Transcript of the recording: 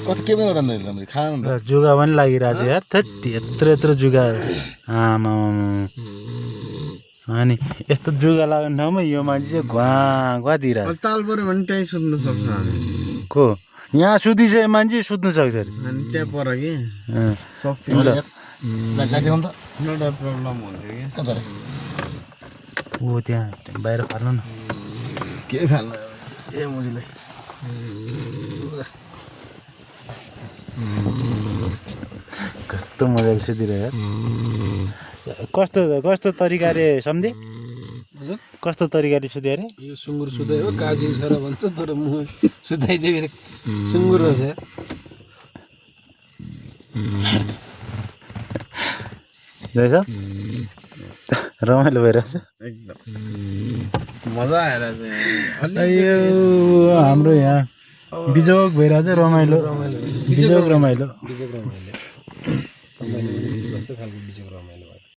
कति के पनि गर्दैन खानु र जुगा पनि लागिरहेछ यार थट्टी यत्रो जुगा आमा अनि यस्तो जुगा लाग्ने ठाउँमा यो मान्छे चाहिँ घुवा दिइरहेछ ताल पऱ्यो भने त्यहीँ सुत्न सक्छ हामी को यहाँ सुतिसके मान्छे सुत्नु सक्छ अरे अनि त्यहाँ पर कि सक्छ गाइदिउँ त एउटा प्रब्लम हुन्थ्यो कि कता रे ऊ त्यहाँ बाहिर फाल्नु न के फाल्नु ए मुजीलाई कस्तो मजाले सुतिरहेछ कस्तो कस्तो तरिकाले सम्झे कस्तो तरिकाले सुते अरे यो सुँगुर सुताइ हो काजी छ र भन्छ तर म सुताइ चाहिँ मेरो सुँगुर रहेछ रहेछ रमाइलो भइरहेछ एकदम मजा आएर चाहिँ अयो हाम्रो यहाँ बिजोग भइरहेछ रमाइलो बिजोग रमाइलो बिजोग रमाइलो तपाईँले जस्तो खालको बिजोग रमाइलो भयो